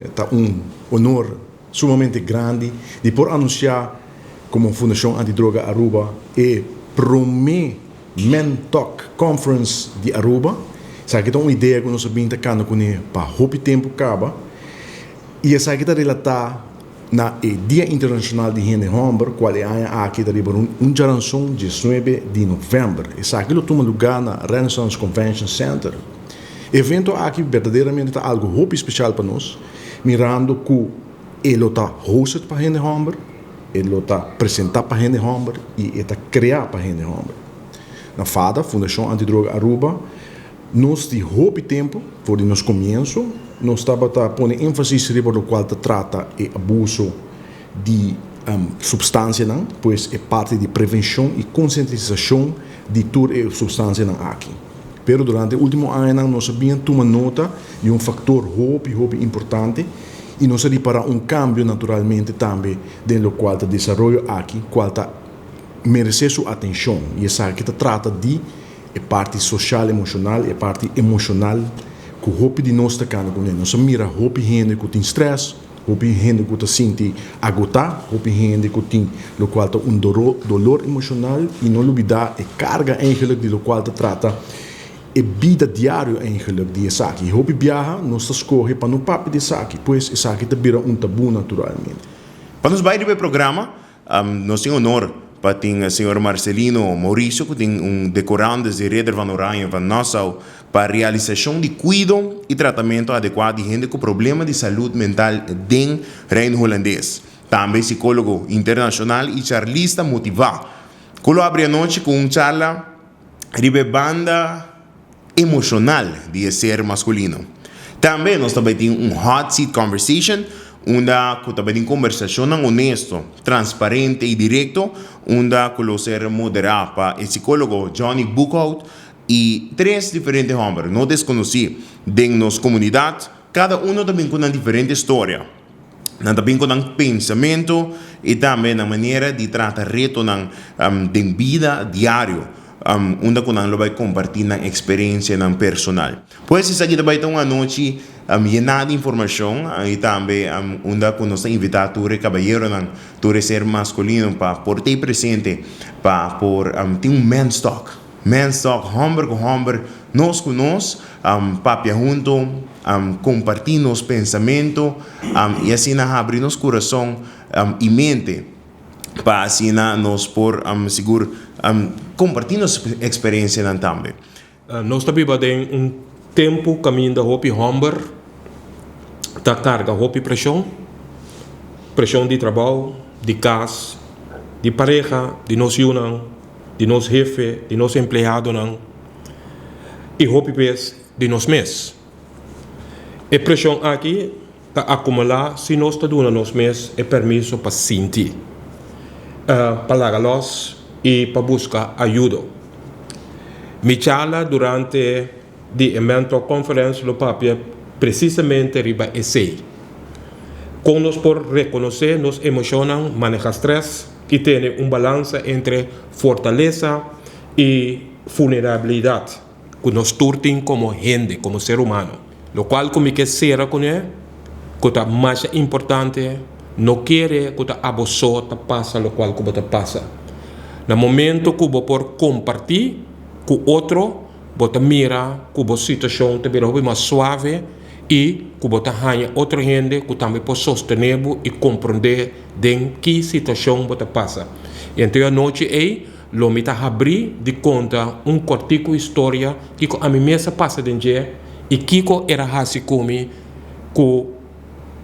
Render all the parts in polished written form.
Ta un honor sumamente grandi di por anuncia como Fundacion Antidroga Aruba e prome Men Talk Conference di Aruba. Esaki ta un idea cu nos a bin ta cana cune pa hopi tempo caba y esaki ta relata na e Dia Internacional di Hende Homber cual e aña aki ta riba un djaranson diesnuebe di november. Esaki lo tuma luga na Renaissance Convention Center. E evento aki berdaderamente ta algo hopi special pa nos, mirando cu e lo ta hosted pa hende homber, e lo ta presenta pa hende homber y e ta crea pa hende homber. Na FADA, Fundacion Antidroga Aruba, nos di hopi tempo, for di nos comienso, nos tabata pone enfasis riba locual ta trata e abuso di substancianan, pues e parti di prevencion y concientisacion di tur e substancianan aki. Pero durante e ultimo añanan nos a bin tuma nota di un factor hopi hopi importante y nos a ripara un cambio naturalmente tambe den locual ta desaroyo aki cual ta merece su atencion y esaki ta trata di e parti social emocional, e parti emocional cu hopi di nos ta cana cune. Nos a mira hopi hende cu tin stress, Hopi hende ku ta sinti agotá, hopi hende ku tin lokual ta un dolor emoshonal i no lubidá e karga eigenlik di lokual ta trata e bida diario eigenlik di esaki. Hopi biaha nos ta skohe pa no papia di esaki, pues esaki ta bira un tabú naturalmente. Pa nos bai riba e programa, Nos tin honor pa tin señor Marcelino Mauricio cu tin un decorandes di Ridder van Oranje van Nassau pa realisacion di cuido y tratamento adecua di hende cu problema di salud mental den Reino Hulandes. Tambe psicologo internacional y charlista motiva cu lo abri anochi cu un charla riba e banda emocional di e ser masculino. Tambe nos ta bay tin un hot seat conversation unda cu ta bay tin conversacionnan honesto, transparente y directo unda cu lo ser modera pa e psicologo Johnny Boekhout y tres diferente homber no desconoci den nos comunidad. Cada uno ta bin cu nan diferente storia. Nan ta bin cu nan pensamento y tambe nan manera di trata retonan den bida diario, unda cu nan lo bay comparti nan experiencianan personal. Pues esaki ta bay ta un anochi yena di informacion y tambe unda cu nos ta invita tur e caballeronan, tur e ser masculino pa por t'ey presente pa por tin un men's talk. Men's talk, homber cu homber, nos cu nos, papia hunto, comparti nos pensamento y asina habri nos curason y mente pa asina nos por sigur comparti nos experiencianan tambe. Nos ta biba den un tempu kaminda hopi hòmber ta karga hopi preshon, preshon di trabou, di kas, di pareha, di nos yunan, di nos hefe, di nos empleadonan i hopi bes di nos mes. E preshon aki ta akumulá si nos ta duna nos mes e permiso pa sinti, pa laga lòs i pa buska ayudo. Mi charla durante di e Mentor Conference lo papia presisamente riba esei. Kon nos por rekonosé nos emoshonnan, maneha strès i tene un balansa entre fortalesa i vulnerabilidat ku nos tur tin komo hende, komo ser humano. Lokual ku mi ke sera kuné ku ta masha importante, no kere ku ta abo so ta pasa lokual ku bo ta pasa. Na momento ku bo por kompartí ku otro, bo ta mira ku bo situashon ta bira hopi mas suave i ku bo ta haña otro hende ku tambe por sostené bo i komprondé den ki situashon bo ta pasa. I anto e anochi ei lo mi ta habrí di konta un kòrtiku historia kiko ami mes a pasa den dje i kiko era hasi ku mi ku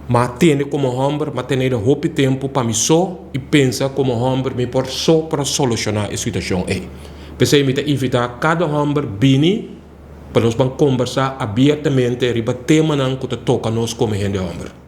m'a tene komo hòmber, m'a tene hopi tempu pa mi so i pensa komo hòmber mi por so por a solushoná e situashon ei. P'esei mi ta invitá kada hòmber bini pa nos ban kombersá abiertamente riba temanan ku ta toka nos komo hende hòmber.